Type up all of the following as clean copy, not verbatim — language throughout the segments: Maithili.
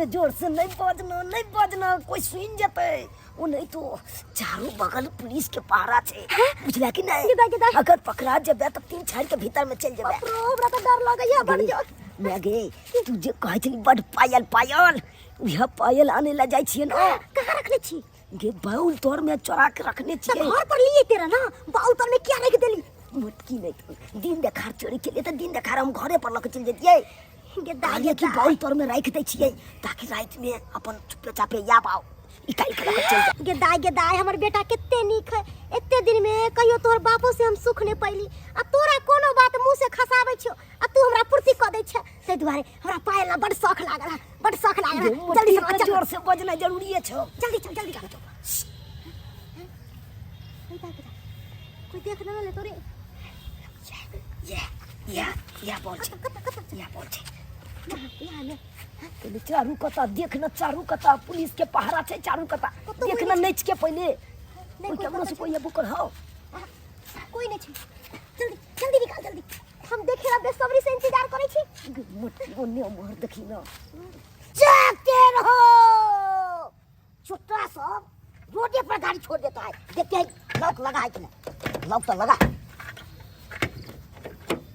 ओते जोर से नहीं बजना, नहीं बजना, कोई सुन जेतै। ओ नहीं तो चारू बगल पुलिस के पहरा छै, बुझला कि नहीं? गेदा, गेदा। अगर पकड़ा जेबे त तीन छाड़ के भीतर में चल जेबे। बाप रे, हमरा त डर लगैया बड़ जोर। मैं गे, तू जे कहै छली बड पायल पायल, उहे पायल आने ला जाइ छियै ना। कहाँ रखने छी? गे, बाउल तोर में चोरा के रखने तऽ छियै। घर पर लिए तेरा ना बाउल तर में क्या रख देली? मोटकी नहीं तो दिन देखार चोरी के लिए तऽ दिन देखार हम घरे पर लऽ के चलि जैतियै। गे दाई, कहलियै कि बाउल तर में राखि दै छियै ताकि राति में अपन चुपे चापे आब आओ निकालि के लऽ के चलि जाउ। गे दाई, गे दाई, हमर बेटा कते नीक है। एते दिन में कहियो तोहर बापो से हम सुख नहीं पैली आ तोरा कोनो बात मुंह से खसाबै छियो आ तू हमरा पूर्ति कऽ दै छे, ताहि दुआरे हमरा पायल ला बड़ शौख लागल है, बड़ शौख लागल है। जल्दी से चल। जोर से बजना जरूरी छौ। जल्दी चल, जल्दी चल। कोई देख ना ले तोरे। ये ये ये बोल छै। कत कत? ये बोल छै। यहाँ ने? पहिले चारू कता देख न, चारू कता पुलिस के पहरा छै, चारू कता। कतौ देख कोई न। नहि। नच के पहिले। नहि। कोई कोई केकरो से कतौ। कोई अबो कर हौ। कोई नहीं छै। जल्दी जल्दी निकाल, जल्दी। हम देखे ला बेसब्री से इंतजार करै छी। गे मोटकी, ओने उम्हर देखी न। जागते रहो। चुट्टा सब रोडे पर गाड़ी छोड़ देता है। देखते हैं लॉक लगा है कि नहीं। लॉक तो लगा है,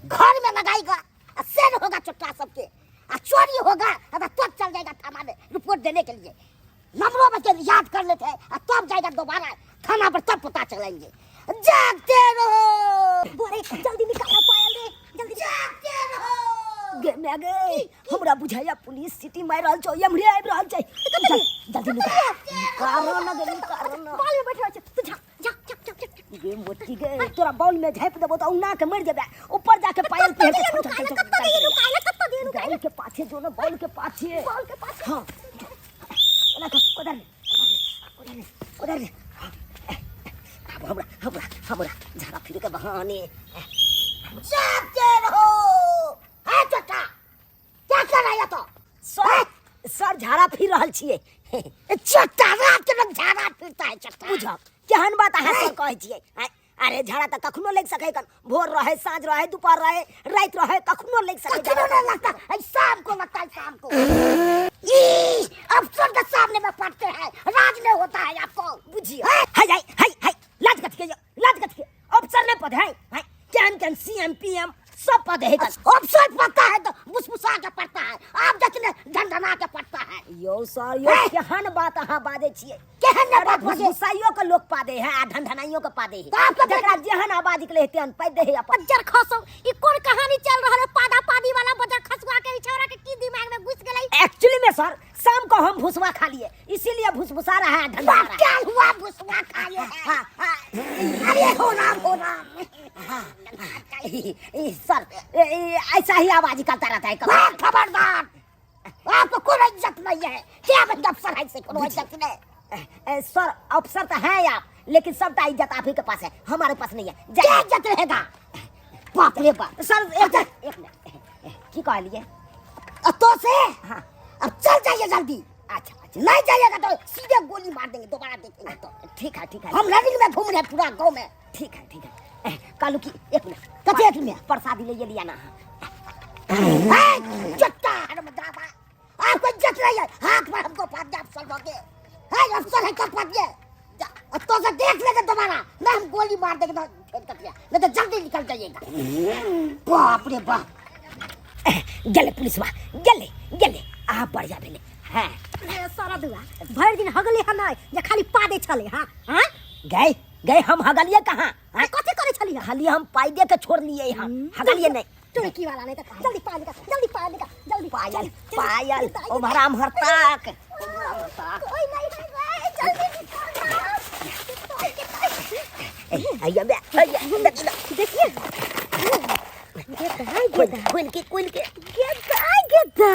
घर में लगाएगा आ सेल होगा चुट्टा सबके आ चोरी होगा आ तो तब चल जाएगा थाना में रिपोर्ट देने के लिए। नंबरों में के याद कर लेते हैं आ तब जाएगा दोबारा थाना पर, तब पता चलेंगे। जागते रहो। बोरे जल्दी निकालो पायल रे, जल्दी। जागते रहो। गे मैं गे, हमरा बुझाया पुलिस सिटी मारि रहल छौ, एम्हरे आबि रहल छै। चल, जल्दी निकाल, निकाल न गे, निकाल न। बाल में बैठल छै तू, जा जा जा जा जा। गे मोटकी गे, तोरा बाउल में झापि देबो त औना के मरि जेबे। ऊपर जाके पायल पहिर के चल, चल, चल, कत्तो चल, दिए नुकाइले, कत्तो दिए नुकाइले? बाउल के पाछे जो न, बाउल के पाछे। बाउल के पाछे? हाँ, एना कर, उधर ले, उधर ले, उधर ले। अब हमरा हमरा हमरा झाड़ा फिर के बहाने। जागते रहो। है चचा, क्या कर रहा है तो? सर, सर, झाड़ा फिर रहल छियै। चचा, रात में झाड़ा फिरता है चचा? बुझब केहन बात अहाँ सब कहै छियै? आँय, अरे झाड़ा तऽ कखनो लागि सकै कन, भोर रहे, साँझ रहे, दुपहर रहे, राति रहे, कखनो लागि सकै। कखनो नहीं लगता है, शाम को लगता है, शाम को। ई अफसर के सामने में पढ़ते हैं, राज नहीं होता है आपको। बुझियो, हाय हाय हाय हाय, लाज कथी के यौ, लाज कथी के? अफसर नहि पद है? हाय, केहन केहन सीएम पीएम सब पद है कन। अफसर पढ़ता है तो मुसमुसा के पढ़ता है, आप जैसे झंझना के पढ़ता है। यौ सर, यौ, केहन बात अहाँ बाजै छियै? केहन अरे बात बाजै? भुसभुसाइयो के लोक पादे है आ ढनढनाइयो के पादे है। तो आपके जकरा जेहन आवाज निकले है तेहन पादे है अपन। बज्जर खसो, ई कोन कहानी चल रहल है पादा पादी वाला? बज्जर खसुआ के ई छौरा के की दिमाग में घुस गेलै? एक्चुअली में सर, शाम को हम भुसवा खा लिए, इसीलिए भुसभुसा रहा है, ढनढना रहा है। क्या हुआ भुसवा खा लिए हैं? हाँ, हाँ। अरे हो राम, हो राम। सर, ऐसा ही आवाज निकलता रहता है कभी। हाँ, खबरदार, आपको कोई इज्जत नहीं है। क्या मतलब अफसर है, इसे कोनो इज्जत नहीं? सर, अफसर तो है आप, लेकिन सबटा इज्जत आप ही के पास है, हमारे पास नहीं है। क्या इज्जत रहेगा? बाप रे बाप। सर, एक एक मिनट, की कहलिए? तो से हाँ। अब चल जाइए जल्दी। अच्छा अच्छा। नहीं जाइएगा तो सीधे गोली मार देंगे, दोबारा देखेंगे तो। ठीक है, ठीक है। हम रनिंग में घूम रहे हैं पूरा गांव में। ठीक है, ठीक है। कालू की एक मिनट। कथी एक मिनट? प्रसादी ले लिया ना। है, चट्टा हरमजादा, आपको इज्जत नहीं है। हाथ पर हमको फाड़ दिया अफसर बोल के। है अफसर है, कब फाड़ दिए? अब तो से देख लेंगे दोबारा ना, हम गोली मार देंगे तो फेंक दिया, नहीं तो जल्दी निकल जाइएगा। बाप रे बाप। गेले पुलिसवा, गेले गेले। आ बढ़िया भेले। हाँ। सारा दुआ भरि दिन हगले हन जे खाली पादे छले। हाँ हाँ। गए गए, हम हगलिए कहाँ? हाँ? कथी करे छली? खाली हम पाई दे के छोड़ लिए हम, हगलिए नहीं। चुड़की वाला नहीं तो जल्दी पायल निकाल, जल्दी पायल निकाल, जल्दी। पायल। जल्दी, जल्दी, पायल। जल्दी। उभरा हमर ताक, उभरा हमर ताक। कोई नहीं है रे, जल्दी निकाल ना। ए, आइया बे, आइया, देख ना। देखिए गेदा। खोल। गेदा। खोल के, खोल के। गेदा, गेदा,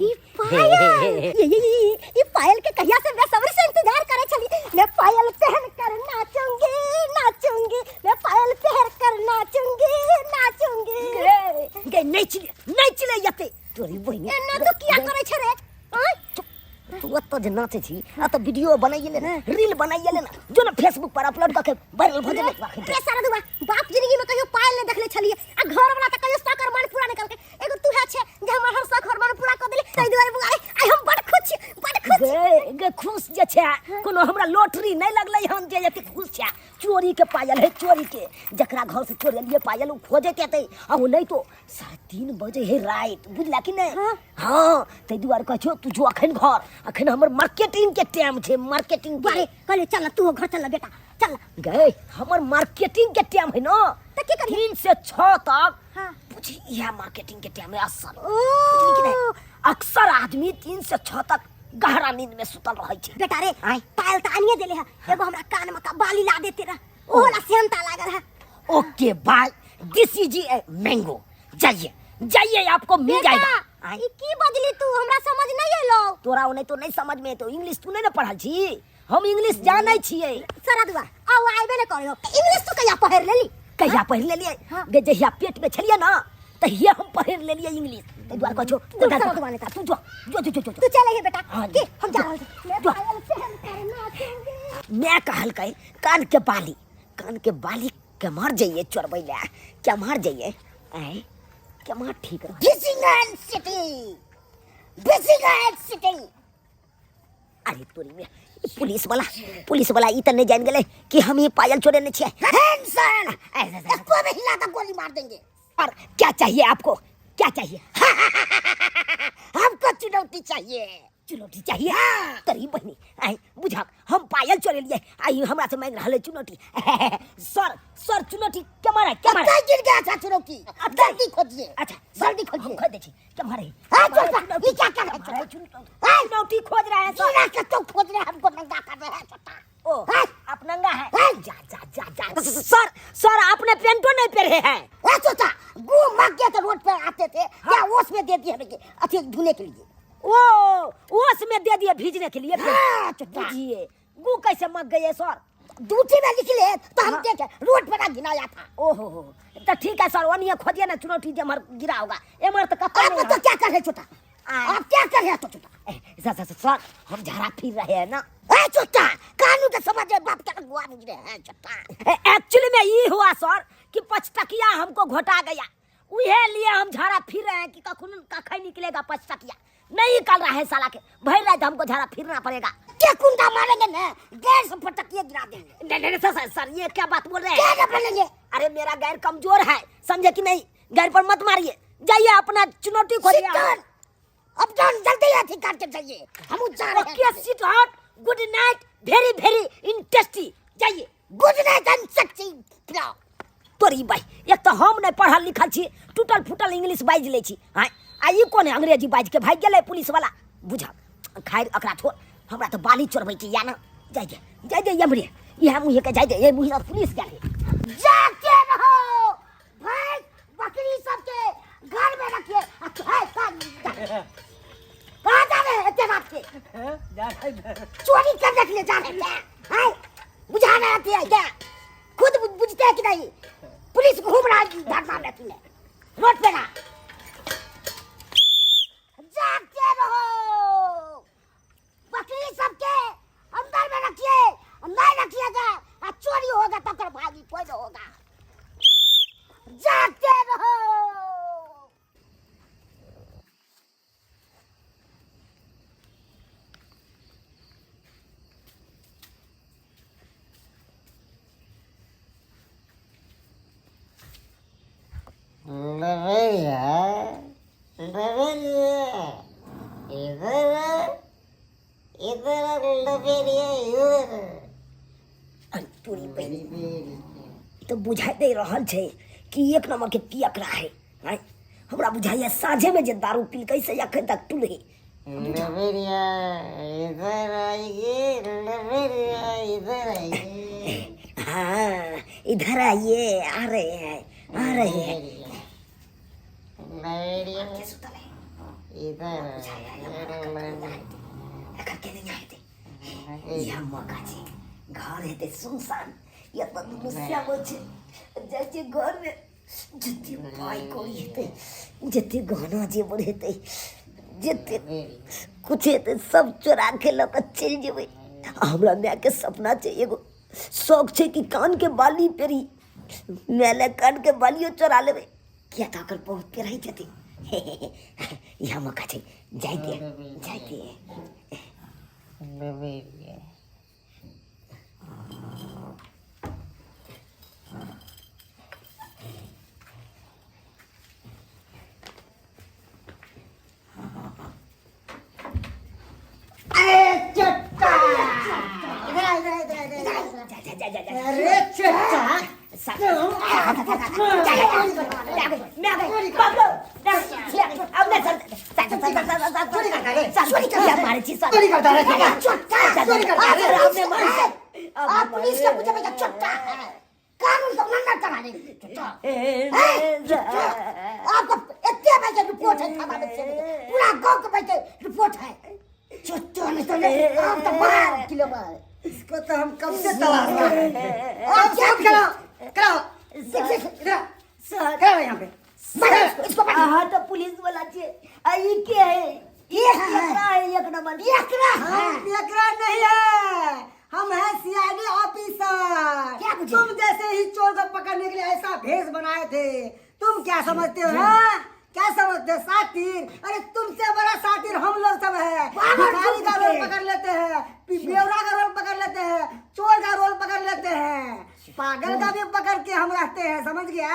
ई पायल, ये ये ये ई पायल के कहिया से बेसब्री से इंतजार करे छली। मैं पायल पहन कर नाचूंगी, नाचूंगी, मैं पायल पहन कर नाचूंगी, नाचूंगी। गे गे, नहीं चिले, नहीं चिले यते तोरी बहिनी। एना तो किया करे छे रे? आँय? तू ओतऽ जे नाचै छी, आ तऽ वीडियो बनाइए ले ने, रील बनाइए ले ने, जो ने फेसबुक पर अपलोड कऽ के वायरल भऽ जेबै। रे सारा दुआ, बाप जिंदगी में कहियो पायल नहीं देखले छलिए आ घर वाला त कहियो शौक अरमान पूरा नहीं करके। एगो तू है छे जे हमर हर शौक अरमान पूरा कर देली, ताहि दुआरे बुआ रे आइ हम छै कोनो हमरा लॉटरी नहि लगलै हन जे एते खुश छै। चोरी के पायल है, चोरी के। जकरा घर से चोरेलिए पायल ओ खोजैत हेतै, आ ओ नहि तो 3:30 बजे है राति, बुझला कि नहि? हाँ। हाँ, ताहि दुआरे कहै छियौ तू जो अखन घर, अखन हमर मार्केटिंग के टाइम छै, मार्केटिंग के। बारे कहलियै चल तू घर चल बेटा चल। गए हमर मार्केटिंग के टाइम है ना, तऽ की करियै? 3 से 6 तक। हाँ। बुझी इएह मार्केटिंग के टाइम है असल। ओ। बुझली कि नहि? अक्सर आदमी 3 से 6 तक गहरा नींद में सुतल रहै छै। बेटा रे, आँय। पायल तऽ आनिए देले है, एगो हमरा कान में का बाली ला देते रह, ओहो ला सेहनता लागल है। Okay bye, this is a mango, जाइए जाइए आपको मिल बेटा, जाएगा। आँय। ई की बजली तू, हमरा समझ नहीं एलो। तोरा ओने तो नहीं समझ में तो इंग्लिश तू नहीं ना पढ़ल छी, हम इंग्लिश जानै छियै। सरा दुआ आउ आइबे ने करियो, इंग्लिश तू कहिया पढ़ लेली? कहिया पढ़ लेलियै? हाँ। गे जहिया पेट में छलियै ना तहिया हम पढ़ लेलियै इंग्लिश, ताहि दुआरे कहै छौ, तू गोटा सरा दुआ नेता। तू जो जो जो जो जो। तू चल अइहे बेटा। हाँ, की हम जा रहल छी। मैं जो। पायल पहन कर नाचूंगी। मैं कहलकै कान के बाली, कान के बाली केम्हर जइए चोरबै लए, केम्हर जइए? आँय केम्हर ठीक रह? बिजीगंज सिटी, बिजीगंज सिटी। अरे तोरी में पुलिस वाला, पुलिस वाला ई त नहीं जान गेलै कि हम ही पायल चोरेने छियै। हैंडसन, इसको भी हिला तो गोली मार देंगे। और क्या चाहिए आपको, क्या चाहिए? हमको चुनौती चाहिए। चुनौती चाहिए? हाँ। तरी बहनी आई बुझक हम पायल चोरे लिए आई हमरा से मांग रहल है चुनौती। सर सर चुनौती के मारे, के मारे? कहीं गिर गया था चुनौती। अब जल्दी खोजिए। अच्छा, जल्दी हम खोजिए। खोज दे छी। के मारे? हाँ, के मारे चुप, चुनौती? ये क्या कर रहे हैं? मारे चुनौती। हाँ। चुनौती खोज रहे हैं सर। गिरा के तो खोज रहे हैं, हमको नंगा कर रहे हैं छोटा। ओ, हाँ। आप नंगा है? हाँ। जा, जा, जा, जा। सर, सर, आपने पेंटो नहीं पहने हैं। ए, चोचा, गु मग के तो रोड पे आते थे, हाँ। क्या ओस में दे दिए हमें अथी धुने के लिए? ओ, ओस में दे दिए भीजने के लिए। हाँ, चोचा। बुझिए, गु कैसे मग गए सर? ड्यूटी में निकले तो हम हाँ। देखे रोड पर ना घिनाया था। ओहो हो, तो ठीक है सर, ओनिए खोजिए ना चुनौती जे हमार गिरा होगा। एमर तो कत्तो आप नहीं तो है। क्या कर रहे चोटा? आय। आप क्या कर रहे हो चोटा? ए, सर, सर, सर, सर, हम झाड़ा फिर रहे हैं ना। ए चोटा, कानून के समझ में बाप के गुआ बुझ रहे हैं चोटा। एक्चुअली में ये हुआ सर कि पचटकिया हमको घोटा गया, उहे लिए हम झाड़ा फिर रहे हैं कि कखन कखन निकलेगा पचटकिया, नहीं निकल रहा है साला के, भर रात हमको झाड़ा फिरना पड़ेगा। क्या कुंडा मारेंगे ना, गैर से पटकिए गिरा देंगे। नहीं, नहीं, नहीं, सर, सर, सर, ये क्या बात बोल रहे हैं? क्या ना बोलेंगे? अरे मेरा गैर कमजोर है, समझे कि नहीं? गैर पर मत मारिए, जाइए अपना चुनौती खोजिए। Sit down। अब जान जल्दी अथी करके जाइए, हम जा रहे हैं। Okay sit hot, good night, very very interesting, जाइए। गुड नाइट एंड सच्ची पिलाओ। तोरी भाई, एक तो हम नहीं पढ़ल लिखल छी, टूटल फूटल इंग्लिश बाजि लै छी, आँय, आ ई कोन अंग्रेजी बाजि के भागि गेलै पुलिस वाला। बुझल खैर एकरा छोड़, हमरा तऽ बाली चोरबै के या ना, जाय दे, जाय दे एम्हरे, इएह मुँहे के जाय दे, एहि मुँहे पुलिस गेलै। जाके रहो भैंस बकरी सबके घर में रखिए। कहाँ जा रहे हैं इतने रात के? चोरी करने के लिए जा रहे हैं क्या? हैं? बुझा रहे आती है क्या? खुद बुझते हैं कि नहीं? पुलिस घूम रहा है धरना में, तूने रोड पे ना। जागते रहो, बकरी सबके अंदर में रखिए, नहीं रखिएगा आ चोरी होगा तब तो भागी कोई नहीं होगा। जागते रहो। लवेरिया, लवेरिया, इधर इधर लवेरिया, इधर। अरे तोरी बहिनी, ई तऽ बुझाइ दे रहल छै कि एक नंबर के पियकरा है। आँय, हमरा बुझाइए साँझे में जे दारू पीलकै से अखन तक टूलही। लवेरिया इधर आइए, लवेरिया इधर आइए। हाँ इधर आइए, आ रहे हैं, आ रहे हैं। लवेरिया के सुतल है? इधर बुझाइए एखन के नहीं हेतै, इएह मौका छै, घर हेतै सुनसान, या तऽ दुनू श्यामो छै, जाइ छै घरमे जते पाइ कौड़ी हेतै, जते गहना जेवर हेतै, जते कुछ हेतै सब चोरा के लऽ कऽ चलि जेबै। आ हमरा मायके सपना छै, एगो शौक छै कि कानके बाली पेरी, माय लए कानके बालियो चोरा लेबै, किया तऽ ओकर बहुत पेरै छथिन। इएह मौका छै, जाइ दे, जाइ दे। लबेरिया। अरे चट्टा इधर आ, इधर आ, इधर आ, इधर आ, इधर आ। जा जा जा जा जा अरे चट्टा चोरी चोरी करता है चोरी करता है आप पुलिस का पूछा भैया चट्टा है कानून का उल्लंघन करा रहे चट्टा आपको इतने बजे रिपोर्ट है थाना में से पूरा गांव के बजे रिपोर्ट है चट्टा नहीं तो नहीं आप तो मार किलो मार इसको तो हम कब से तलाश कर रहे थे। आप क्या कराओ कराओ देख देख इधर आओ, कराओ यहाँ पे मारो इसको, इसको मारो हाँ तो पुलिस वाला छे आ ई के है ये है एकरा है एक नंबर एकरा है हम एकरा नहीं है, हम हैं सीआईडी ऑफिसर। क्या बुझे? तुम जैसे ही चोर को पकड़ने के लिए ऐसा भेष बनाए थे। तुम क्या समझते हो हाँ? क्या समझते हो सातिर? अरे तुमसे बड़ा सातिर हम लोग सब है। बाबा भिखारी का तुमसे। रोल पकड़ लेते हैं, बेवड़ा का रोल पकड़ लेते हैं, चोर का रोल पकड़ लेते हैं, पागल का भी पकड़ के हम रहते हैं, समझ गया?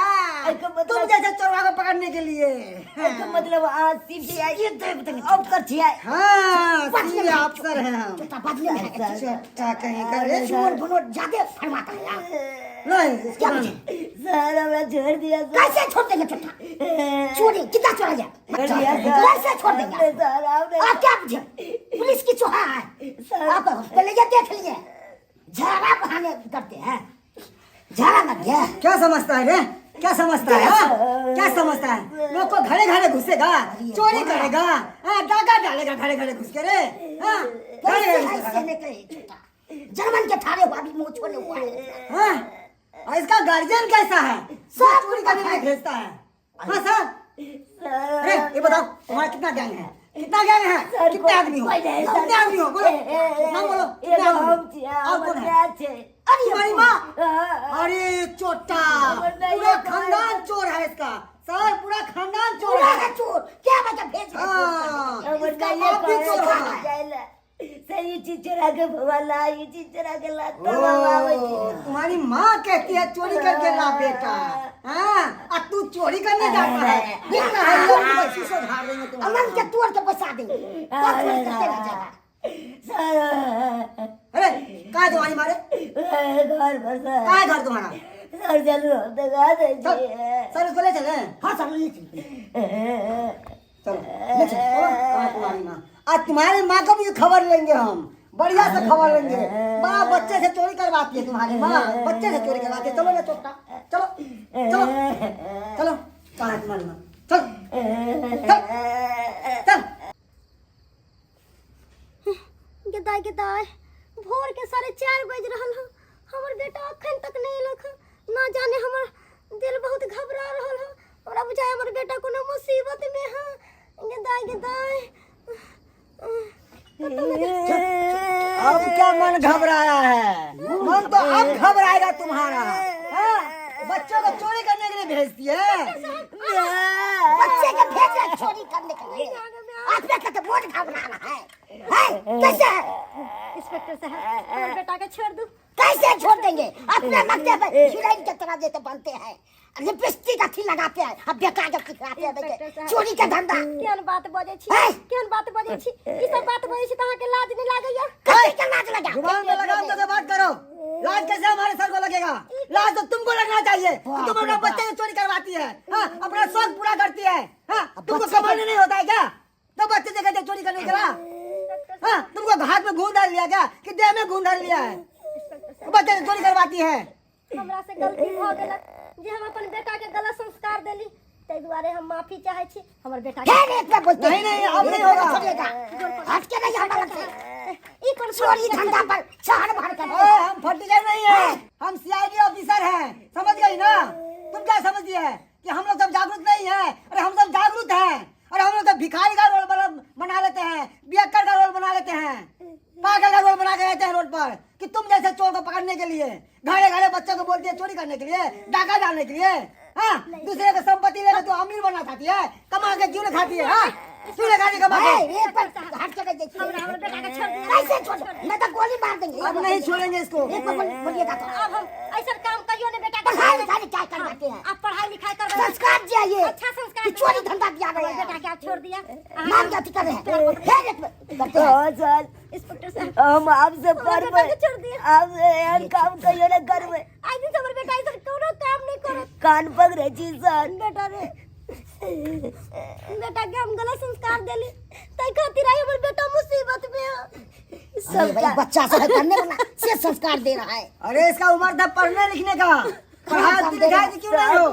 एकर मतलब- तुम जैसे चोरवा को पकड़ने के लिए। एकर मतलब आ सीबीआई अब कर छियै। हाँ सीधे अफसर हैं हम। चट्टा बदले में है चट्टा कहीं का रे। चोर बनो ज्यादा फरमाता है यार। नहीं इसको क्या नहीं। बुझे? सर हमरा छोड़ दिया सर। कैसे छोड़ देंगे चट्टा? चोरी कितना चोरा गया? छोड़ दिया सर। कैसे छोड़ देंगे? हमने सर हमने आप क्या बुझे? पुलिस की चोहा है सर। आप पहले ये देख लिए, झाड़ा बहाने करते हैं, झाड़ा लग गया। क्या समझता है रे? क्या समझता है हाँ? क्या समझता है? लोग को घरे घरे घुसेगा, चोरी करेगा, हाँ, डाका डालेगा घरे घरे घुस के रे, हाँ, घरे कैसे घरे है घुसेगा। इससे निकले चट्टा? जर्मन के थाने हुआ भी मुंह छोड़ने हुआ है। हाँ? और इसका गार्जियन कैसा है? सब चोरी करने के लिए भेजता है। हाँ सर। सर अरे ये बताओ तुम्हारा कितना गैंग है? कितना गैंग है? सर, कितने आदमी हो? कोई नहीं, सर। कितने आदमी हो? बोलो नाम बोलो। कितने एगो आदमी हो? हम छियै, और हमर कौन है? माय छै। अरे तुम्हारी माँ? हाँ, अरे चोटा, हमर नहीं पूरा है, खानदान चोर है इसका सर, पूरा खानदान चोर पूरा है। है चोर, क्या वजह भेज रहे हो? हाँ, हमर इसका माय बाप भी कहै चोर छै होगा। जाइला। से ई चीज चोरा के भगवान ला, ई चीज चोरा के ला, तब हम आबै ओ, छी। तुम्हारी माँ कहती है चोरी करके ला बेटा, हाँ, और तू चोरी करने जाता है। कितना है लोग बच्ची से धार रही है तुम्हारी। अमन के तोड़ के बसा देंगे, तो चोरी करते रह जाएगा। सर अरे कहाँ है तुम्हारी मारे? घर पर सर। कहाँ है घर तुम्हारा? सर चलू हम देखा दै सर छियै। सर उसको ले चले। हाँ सर ले चलिए। चलो ले चलो। चलो, कहाँ है तुम्हारी माँ? आज तुम्हारी माँ को भी खबर लेंगे हम, बढ़िया से खबर लेंगे। बड़ा बच्चे से चोरी करवाती है तुम्हारी माँ, बच्चे से चोरी करवाती है। चलो ले चोटा, चलो चलो चलो। कहाँ है तुम्हारी माँ? चल चल चल। गेदाय गेदाय, भोर के 4:30 बज रहल हँ, हमर बेटा अखन तक नहीं एलक हँ। ना जाने हमर दिल बहुत घबरा रहल हँ, हमरा बुझाय हमर बेटा कोनो मुसीबत में हँ। गेदाय गेदाय। अब क्या मन घबराया है? मन तो अब घबराएगा तुम्हारा। हाँ? बच्चों को चोरी करने के लिए भेजती है। बच्चे के भेज रहे चोरी करने के लिए, अपने का तो बहुत घबरा रहा है, है? कैसे है? इंस्पेक्टर साहब हमर बेटा के छोड़ दू। कैसे छोड़ देंगे? अपने मकते पे हीरोइन के तरह जैसे बनते हैं, लिपस्टिक अथी लगाते हैं, अब बेकार जब सिखाते हैं इंस्पेक्टर साहब। चोरी का धंधा। केहन बात बजै छी? है? केहन बात बजै छी? ई सब बात बजै छी त अहाँके लाज नहि लागैया? कैसे के लाज लगा? जुबान में लगाम तो बात करो। लाज कैसे हमारे सर को लगेगा? लाज तो तुमको लगना चाहिए कि तुम अपना बच्चे से चोरी करवाती है, हाँ, अपना शौक पूरा करती है, हाँ, तुमको बच्चे कमाने नहीं होता है क्या? तो बच्चे से कहते चोरी करने चला, हाँ, तुमको हाथ में घून डाल लिया क्या कि देह में घून डाल लिया है? बच्चे से चोरी करवाती है। हमरा से गलती भऽ गेलक जे हम अपन बेटा के गलत संस्कार देली, ताहि दुआरे हम माफी चाहै छी हमर बेटा के। फिर एक बार बोलते नहीं, नहीं, अब नहीं होगा। छोड़िएगा, हटके नहीं हमारा से। ई कोन चोरी धंधा पर शहर भर कर। ए, हम फटीचर नहीं है, हम सीआईडी ऑफिसर हैं, समझ गई ना? तुम क्या समझती है कि हम लोग सब जागरूक नहीं है? अरे हम सब जागरूक हैं। अरे हम लोग सब भिखारी का रोल बना लेते हैं, बियक्कर का रोल बना लेते हैं, पागल का रोल बना के रहते हैं रोड पर कि तुम जैसे चोर को पकड़ने के लिए घरे घरे बच्चों को बोलती है चोरी करने के लिए, डाका डालने के लिए। हाँ, दूसरे का संपत्ति लेकर तो अमीर बनना चाहती है, कमा के क्यों नहीं खाती है? हाँ, क्यों लगा दी कमा ए, के? एक पर हट के नहीं देखिए। हमरा हमर बेटा के छोड़ दिया। कैसे छोड़ मैं तो गोली मार देंगे। अब नहीं छोड़ेंगे इसको। एक पर बोलिएगा तो अब हम ऐसा काम करियो ने बेटा के। पढ़ाई लिखाई क्या करवाते हैं? आप पढ़ाई लिखाई करवाते। संस्कार दिया ये अच्छा संस्कार कि चोरी धंधा दिया गया हमर बेटा के आप छोड़ दिया। नाम क्या कर रहे हैं? फिर एक करते हैं। हाँ सर, इंस्पेक्टर साहब हम आपसे हमर बेटा के छोड़ दिया। आपसे एहन काम कहियो ने करबै। आज दिन से हमर बेटा ऐसा कोनो काम नहीं करत। कान पकड़े छी सर। बेटा रे, बेटा के हम गलत संस्कार देली, तै खातिर आई हमर बेटा मुसीबत में है। अरे भाई, बच्चा से करने वाला से संस्कार दे रहा है। अरे इसका उम्र था पढ़ने लिखने का, पढ़ाई लिखाई क्यों नहीं हो?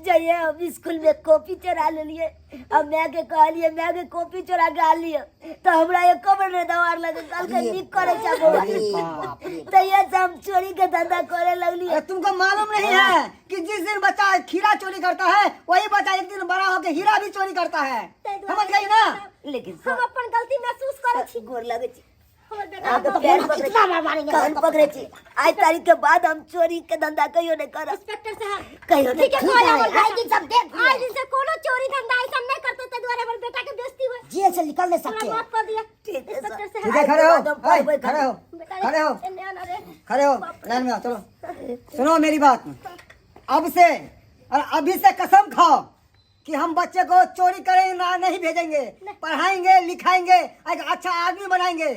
जइए हम स्कूल में कॉपी चोरा लेलिए, अब माय के कहलिए माय के कॉपी चोरा के आनलिए, तो हमरा एको बेर नहीं दवार लगे, कहलकै नीक करे छै बौआ। अरे बाप रे। तहिया से हम चोरी के धंधा करे लगलिए। अरे तुमको मालूम नहीं है कि जिस दिन बच्चा खीरा चोरी करता है वही बच्चा एक दिन बड़ा होकर हीरा भी चोरी करता है, समझ गई ना? लेकिन हम अपन गलती महसूस करै छी। गोर लगे छी। हमर बेटा अहाँके पैर पकड़ै इतना मार मारेंगे। कान पकड़े छी। आइ तारीख के बाद हम चोरी के धंधा कहियो नहीं करब। इंस्पेक्टर साहब कहियो नहीं। ठीक है, कहले हमर आज बेटा। दिन सब देख आज दिन से कोनो चोरी धंधा ऐसा नहीं करते, तै दुआरे हमर बेटा के बेइज्जती होय। जेल से निकल नहीं सकते। हमरा माफ कर दिया ठीक है, इंस्पेक्टर सर। साहब। ठीक है, खड़े हो, खड़े ए, खड़े हो, बेटा रे, खड़े हो, एने आना रे। खड़े हो, लाइन में आओ, चलो सुनो मेरी बात। अब से और अभी से कसम खाओ कि हम बच्चे को चोरी करेंगे ना, नहीं भेजेंगे, पढ़ाएंगे लिखाएंगे, एक अच्छा आदमी बनाएंगे,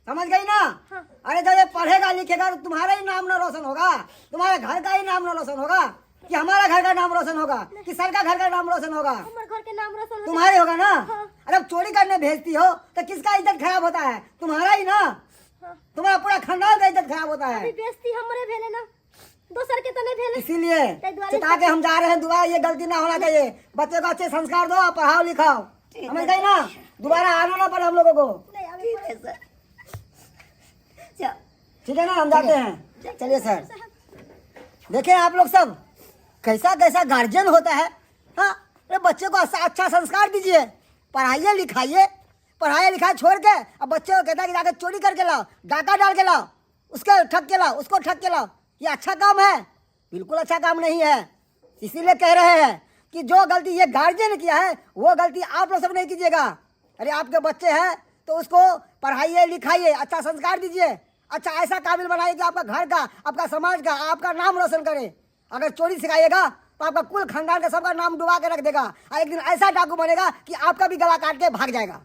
समझ गई ना? हाँ। अरे जब ये पढ़ेगा लिखेगा तो तुम्हारा ही नाम न रोशन होगा, तुम्हारे घर का ही नाम न रोशन होगा, कि हमारा घर का नाम रोशन होगा, कि सर का घर का नाम रोशन होगा? हमर घर के नाम रोशन होतै। तुम्हारे होगा ना। हाँ। अरे अब चोरी करने भेजती हो तो किसका इज्जत खराब होता है? तुम्हारा ही ना, हाँ। तुम्हारा पूरा खानदान का इज्जत खराब होता है। अभी बेइज्जती हमरे भेले ना, दोसर के तो नहीं भेले। इसीलिए ताहि दुआरे चिता के हम जा रहे हैं, दोबारा ये गलती ना होना चाहिए। बच्चे को अच्छे संस्कार दो और पढ़ाओ लिखाओ, समझ गई ना? दोबारा आना ना पड़े हम लोगों को। नहीं आवे ठीक है सर, जाओ। ठीक है ना, हम जाते हैं। चलिए सर। देखें आप लोग सब कैसा कैसा गार्जियन होता है। हाँ, अरे बच्चे को अच्छा संस्कार दीजिए, पढ़ाइए लिखाइए, पढ़ाई लिखाई छोड़ के अब बच्चे को कहता है कि जाकर चोरी करके लाओ, डाका डाल के लाओ, उसके ठग के लाओ, उसको ठग के लाओ। ये अच्छा काम है? बिल्कुल अच्छा काम नहीं है। इसीलिए कह रहे हैं कि जो गलती ये गार्जियन किया है वो गलती आप लोग सब नहीं कीजिएगा। अरे आपके बच्चे हैं तो उसको पढ़ाइए लिखाइए, अच्छा संस्कार दीजिए, अच्छा ऐसा काबिल बनाइए कि आपका घर का, आपका समाज का, आपका नाम रोशन करे। अगर चोरी सिखाइएगा तो आपका कुल खानदान का सबका नाम डुबा के रख देगा, और एक दिन ऐसा डाकू बनेगा कि आपका भी गला काट के भाग जाएगा।